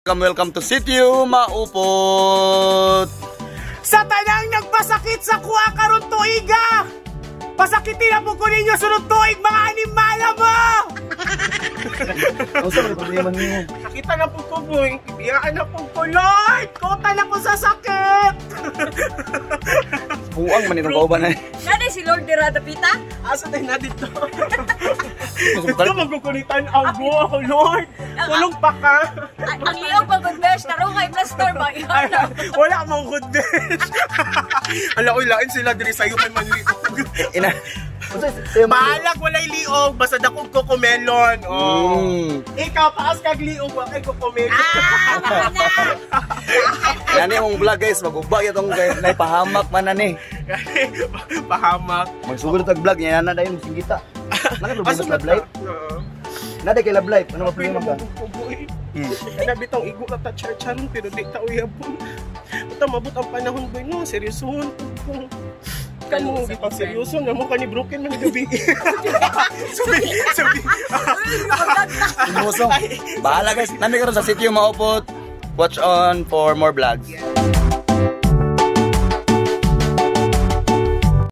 Welcome, welcome to Sitio Maupot! Sa tanang nagpasakit sa kuha karon tuiga! Pasakitin na po ko ninyo sunod tuig, mga animala mo! Ano sa problema niyo? Sakita na po ko, boy. Ibiyaan na po ko, Lord! Kota na ko sa sakit! Buang man itong kauban na. Nani si Lord de Radapita? Asa tayo na dito? Ito magkukunitan ang buo, Lord! Tulong pa ka! Ang liog pag good besh, tarong kay Blaster ba? Ay, wala mong good days. Ala, oy, lain sila diri sa'yo kay manliog. Ina. Bahalag walay liog, basta dakog cocomelon. Oh. Ikaw, paas kag liog, wa kay cocomelon. Ah, na! Yan yung vlog, guys, maguba itong naipahamak man na ni. Pahamak. Magsugod tag vlog niya na dayon singgita. Naka problema sa love life? Oo. Nada kay love life, ano ba Pwede problema mo ka? kubo eh. Kana bitong igo ka ta charcharon pero di ta uyabon. Uta mabot ang panahon, boy, no, seryosohon kung kamo gipang seryoso na mo kani broken man gabi. Sabi, sabi. Simusong. Bahala, guys, nami karon sa Sitio Maupot. Watch on for more vlogs. Yeah.